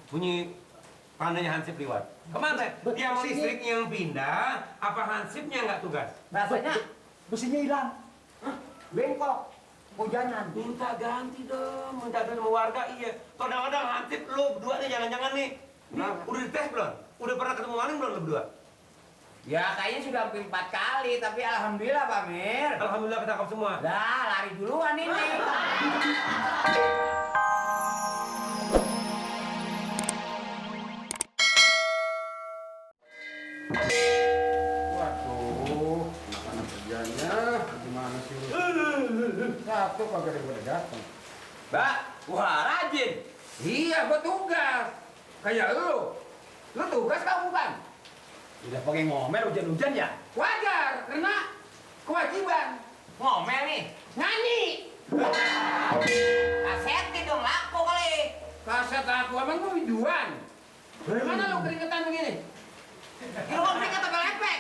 bunyi pandanya Hansip liwat. Kemana? Yang listriknya yang pindah, apa Hansipnya nggak tugas? Rasanya besinya hilang. Bengkok. Hujanan. Minta ganti dong, minta ganti sama warga, iya. Kadang-kadang Hansip lu berdua nih jangan-jangan nih. Udah dites belum? Udah pernah ketemu maling belum lu berdua? Ya kayaknya sudah hampir 4 kali, tapi alhamdulillah Pak Mir. Alhamdulillah ketangkap semua. Dah lari duluan ini. Waduh, anak kerjanya gimana sih lu? Satu kagak ada gue datang. Mbak, wah rajin. Iya, gua tugas. Kayak lu. Lu tugas kau bukan? Udah pakai ngomel hujan-hujan ya? Wajar, karena kewajiban. Ngomel nih. Nyanyi. Kasetin dong laku kali. Kaset aku emang lu biduan. Dari mana lu keringetan begini? Lu kok mereka tak lepek?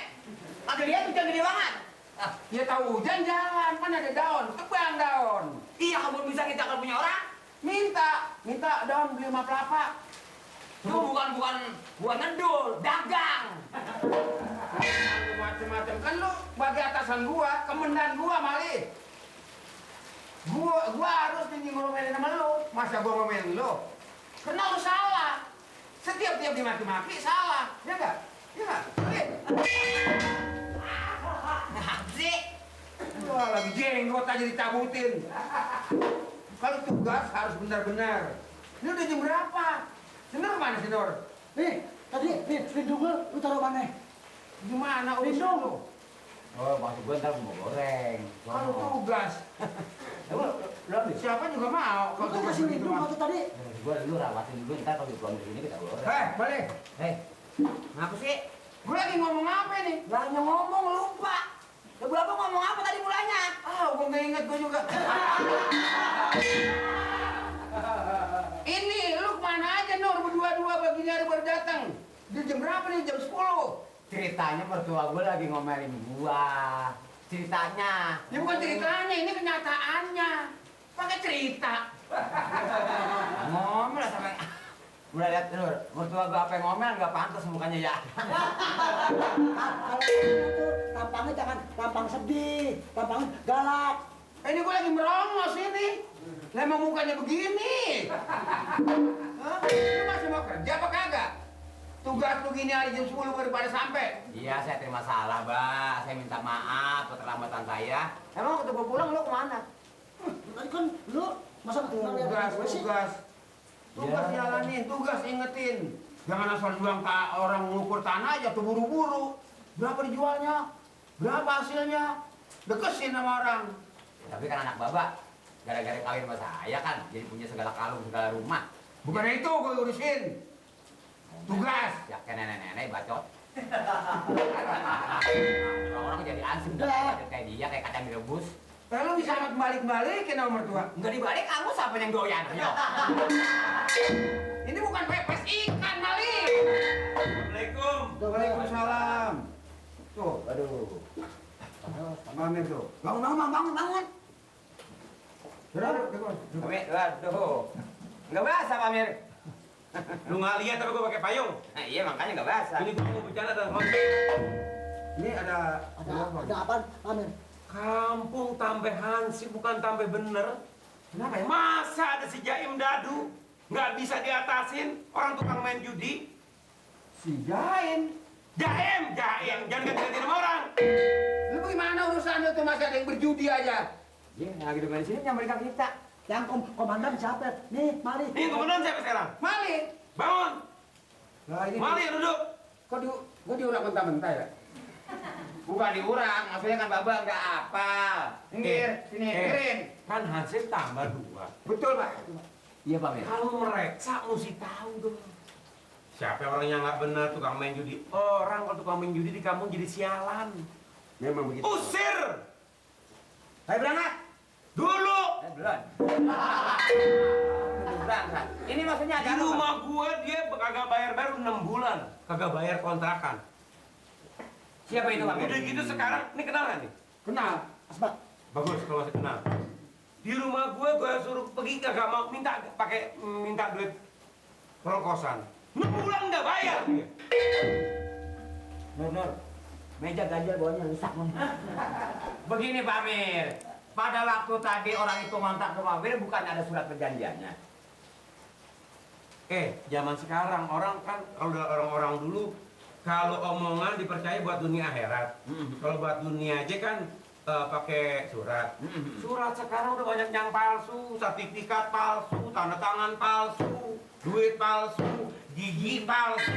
Ada lihat hujan gede banget. Ah, ya tahu hujan jalan, kan ada daun, tebang daun. Iya kamu bisa kita kalau punya orang. Minta daun beli sama pelapa. Itu bukan ngedul, dagang. Macem-macem kan lu bagi atasan gua, kemendan gua mali. Gua harus tinggi ngomelin sama lu. Masa gua ngomelin lu? Karena lu salah. Setiap dimaki-maki salah. Ya enggak? Ya enggak? Sih. Wah, lagi jenggot aja dicabutin. Kalau tugas harus benar-benar. Ini udah jam berapa? Sinur mana Sinur? Nih, tadi lindung lu taruh mana? Gimana urusan Lindung. lu? Oh, maksud gue ntar mau goreng. Kalau tugas. Siapa juga mau kalau Lu kan tugas kasih begitu lindung mah. waktu tadi. Gue dulu rawatin dulu, ntar kalau pulang dari sini kita goreng. Balik. Ngapa sih? Gue lagi ngomong apa nih? Lagi ngomong lupa. Ya berapa ngomong apa tadi mulanya? Gue nggak inget gue juga. Ini lu kemana aja Nur? Berdua-dua begini hari baru datang. Di jam berapa nih? Jam 10. Ceritanya mertua gue lagi ngomelin gua. Ceritanya. Ini bukan ceritanya, ini kenyataannya. Pakai cerita. Ngomel lah sampai udah lihat Nur, mertua gua apa yang ngomel nggak pantas mukanya ya. Kalau tuh tampangnya jangan tampang sedih, tampang galak. Ini gue lagi merongos ini. Lah emang mukanya begini. Hah? Lu masih mau kerja apa kagak? Tugas lu gini hari jam 10 baru pada sampai. Iya, saya terima salah, Mbak. Saya minta maaf keterlambatan saya. Emang waktu gua pulang lu kemana? Tadi kan lu masa Tugas. Tugas Ya. jalanin, tugas ingetin. Jangan asal bilang orang ngukur tanah aja tuh buru-buru. Berapa dijualnya? Berapa hasilnya? Dekesin sama orang. Tapi kan anak Bapak gara-gara kawin sama saya kan jadi punya segala kalung, segala rumah. Bukan itu gue urusin. Tugas. Ya kayak nenek-nenek bacot. Orang-orang jadi ansih kayak dia, kayak kacang direbus. Lu bisa kembali-kembalikin sama mertua. Enggak dibalik, kamu siapa yang doyan? Ayo. Ini bukan pepes ikan, Mali. Assalamualaikum. Waalaikumsalam. Tuh, aduh. Mamir tuh. Bangun. Kami, waduh. Enggak basah, Pak Mir. Lu nggak lihat tapi gue pakai payung. Nah, iya makanya enggak basah. Ini gue mau bicara dan Ini ada Ada apa, Amir? kampung tambah Hansip bukan tambah bener. Kenapa ya? Masa ada si Jaim Dadu nggak bisa diatasin orang tukang main judi? Si Jain. Jaim, jangan ganti-ganti nama orang. Lu gimana urusan lu tuh masih ada yang berjudi aja? Iya, yang lagi dengar di sini nyamperin ke kita. Yang komandan siapa? Nih, mari. Ini komandan siapa sekarang? Mali. Bangun. Lah ini. Mali duduk. Kok gua diurak mentah-mentah ya? Bukan diurang, maksudnya kan Babak enggak apal. Minggir, sini, pikirin. Kan Hansip tambah 2. Betul, Pak. Iya, Pak Mir. Kalau mereksa mesti tahu dong. Siapa orang yang nggak benar tukang main judi? Orang kalau tukang main judi di kampung jadi sialan. Memang begitu. Usir. Ayo berangkat. Dulu. Belum. Berangkat. Ini maksudnya ada Di apa, Pak? rumah gua dia kagak bayar baru 6 bulan. Kagak bayar kontrakan. Siapa itu, Pak Mir? Udah gitu sekarang, ini kenal nggak nih? Kenal. Asbak. Bagus kalau masih kenal. Di rumah gua suruh pergi kagak mau minta duit kalau kosan. 6 bulan nggak bayar. Nur, meja ganjil bawahnya rusak. Begini Pak Amir, pada waktu tadi orang itu ngontrak ke Pak Amir bukan ada surat perjanjiannya. Zaman sekarang orang kan kalau orang-orang dulu kalau omongan dipercaya buat dunia akhirat. Kalau buat dunia aja kan pakai surat. Surat sekarang udah banyak yang palsu, sertifikat palsu, tanda tangan palsu, duit palsu, gigi palsu.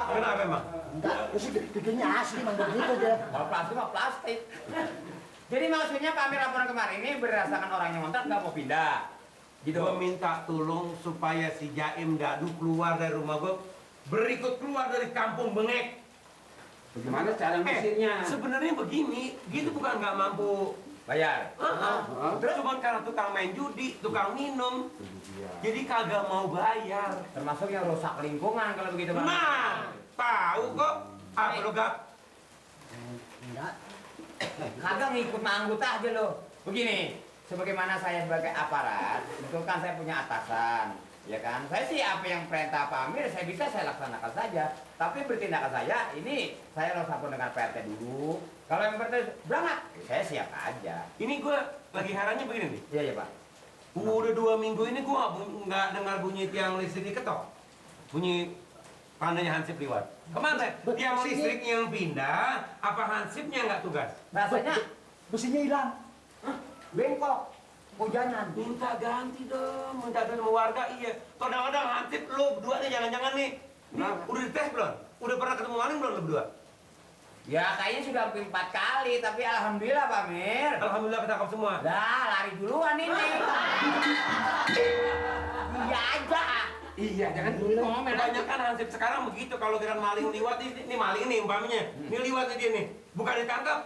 Kenapa emang? Enggak, itu bikinnya asli memang begitu dia. Kalau plastik mah plastik. Jadi maksudnya Pak Amir laporan kemarin ini berdasarkan orang yang ngontrak nggak mau pindah. Gitu. Gue minta tolong supaya si Jaim Dadu keluar dari rumah gue, berikut keluar dari kampung Bengek. Bagaimana cara ngusirnya? Sebenarnya begini, gitu bukan nggak mampu Bayar. Terus cuma karena tukang main judi, tukang minum, jadi kagak mau bayar. Termasuk yang rusak lingkungan kalau begitu Pak. Nah, tahu kok. Apa lo gak? Enggak. Kagak ngikut sama anggota aja lo. Begini, sebagaimana saya sebagai aparat, itu kan saya punya atasan, ya kan? Saya sih apa yang perintah Pak Amir, saya bisa saya laksanakan saja. Tapi bertindakan saya, ini saya harus sambung dengan PRT dulu. Kalau yang PRT berangkat, saya siap aja. Ini gue lagi herannya begini nih. Iya, iya Pak. Udah 2 minggu ini gue nggak dengar bunyi tiang listrik diketok. Bunyi pandanya Hansip liwat. Kemana? Tiang listrik yang pindah, apa Hansipnya nggak tugas? Rasanya Besinya hilang. bengkok, hujanan. Minta ganti dong, minta ganti sama warga, iya. Kadang-kadang Hansip lo berdua nih jangan-jangan nih. Udah dites belum? Udah pernah ketemu maling belum lo berdua? Ya kayaknya sudah hampir 4 kali, tapi alhamdulillah Pak Amir. Alhamdulillah ketangkap semua. Dah, lari duluan ini. Iya aja. Iya, jangan ngomel. Kebanyakan Hansip sekarang begitu kalau kira maling liwat ini maling nih umpamanya. Ini liwat dia nih. Bukan ditangkap,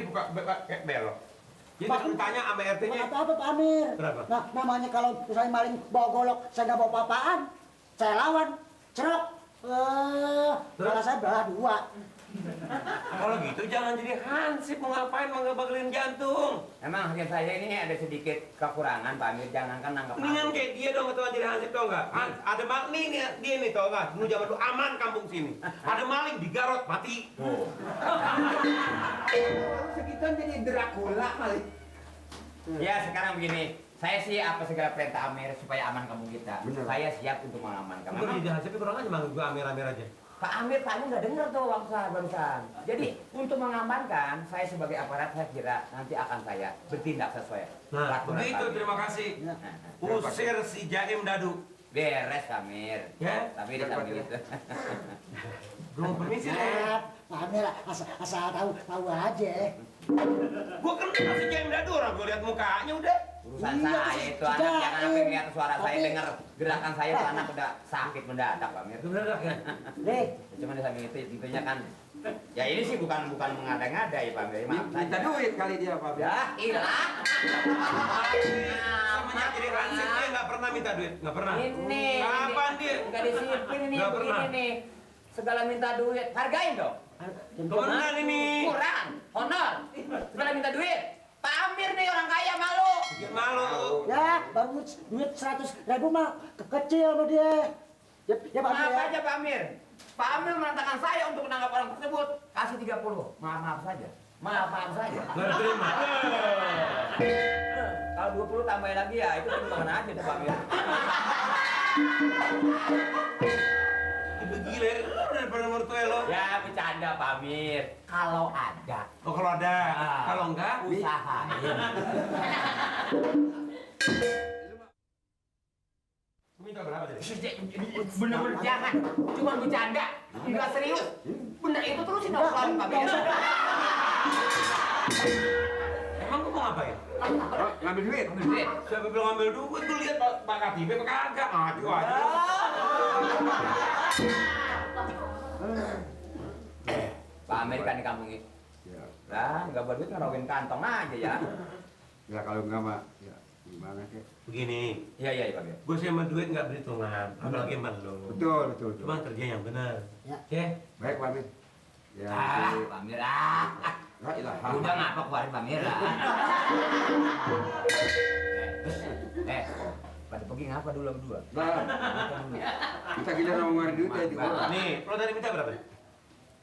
buka kayak belok. Jadi Pak, terus tanya sama RT-nya. Apa Pak Amir? Kenapa? Nah, namanya kalau misalnya maling bawa golok, saya nggak bawa apa-apaan, saya lawan, cerok. Kalau saya belah 2. Kalau gitu jangan jadi Hansip, mau ngapain, mau ngebagelin jantung. Emang hakim saya ini ada sedikit kekurangan Pak Amir, jangankan nangkap. Mendingan kayak dia dong ketua jadi Hansip, tau nggak? Ada maling nih, dia nih tau nggak? Dulu zaman dulu aman kampung sini. Ada maling digarot mati. Sekitar jadi Dracula kali. Ya sekarang begini, saya sih apa segala perintah Amir supaya aman kampung kita. Bener. Saya siap untuk mengamankan. Gue Memang jadi Hansip kurang aja manggil gue Amir-Amir aja. Pak Amir nggak dengar tuh waktu saya barusan. Jadi untuk mengamankan, saya sebagai aparat saya kira nanti akan saya bertindak sesuai Nah, peraturan begitu, Pak Amir. terima kasih. Ya. Usir si Jaim Dadu. Beres Pak Amir. Ya? Tapi dia sambil gitu. Belum permisi deh. Pak Amir asal tahu aja. Gue kenal si Jaim Dadu, orang gue lihat mukanya udah. Urusan Iya, saya itu sudah, anak jangan sampai lihat suara saya tapi- dengar gerakan saya itu anak udah sakit mendadak Pak Amir. Itu bener kan? Deh, Cuma di samping itu intinya kan ya ini sih bukan mengada-ngada ya Pak Amir. Maaf Minta saja. duit kali dia, Pak. Ya, hilang. Semenjak jadi Hansip dia nggak pernah minta duit, nggak pernah. Ini. Kapan dia? Enggak disiplin ini Nggak begini pernah. nih. Segala minta duit, hargain dong. Temenan ini. Kurang, honor. Segala minta duit. Pak Amir nih orang kaya malu. Bikin malu. ya baru duit 100.000 mah kecil sama dia. Ya Pak Amir. Maaf Ya. aja Pak Amir. Pak Amir menantangkan saya untuk menangkap orang tersebut. Kasih 30. Maaf saja. Maaf saja. Nggak diterima. Kalau 20 tambah lagi ya, itu gimana aja deh Pak Amir. Ibu gile, daripada mertua lo. Ya bercanda Pak Amir. Kalau ada, Oh kalau ada, kalau enggak, usahain. minta berapa jadi? Bener-bener jangan. Cuma bercanda. Enggak serius. Bener itu terusin dong Pak Amir. Emang gue mau ngapain? Oh, ngambil duit. Ambil duit. Siapa bilang ngambil duit? Gue lihat Pak Katibe apa kagak? Ngaco aja. Pak Amir kan di kampung ini. Ya. Lah, nggak berduit ngerawin kantong aja ya. Ya kalau enggak mah ya gimana kek? Begini, Iya Pak Amir. gue sama duit nggak berhitungan, apalagi sama lo. Betul. Cuma kerja yang benar. Ya. Oke? Baik, Pak Amir. Ya, Pak Amir la ilaha. udah ngapa keluarin Pak Amir Pada pergi ngapa dulu berdua? Nah, kita giliran mau ngeluarin duit ya di orang. Nih, lo tadi minta berapa?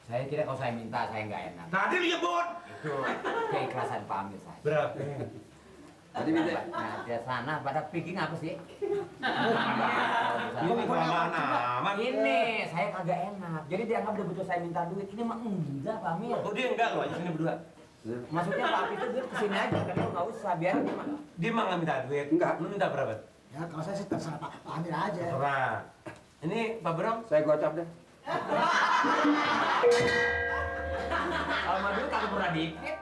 Saya kira kalau saya minta saya nggak enak. Tadi lu nyebut. Itu keikhlasan Pak Amir saya. Berapa? Tadi minta. Nah, dia sana pada pikir apa sih? Ini kelamaan amat. Ini saya kagak enak. Jadi dia anggap dia butuh saya minta duit. Ini mah enggak Pak Amir. Oh dia enggak lo aja sini berdua. Maksudnya Pak Amir itu dia kesini aja kan lo nggak usah biar dia mah. Dia mah nggak minta duit. Enggak. Lu minta berapa? Ya kalau saya sih terserah Pak Amir aja. Terserah. Ini Pak Brong. Saya gocap deh. Kalau mah dulu kagak pernah dikit.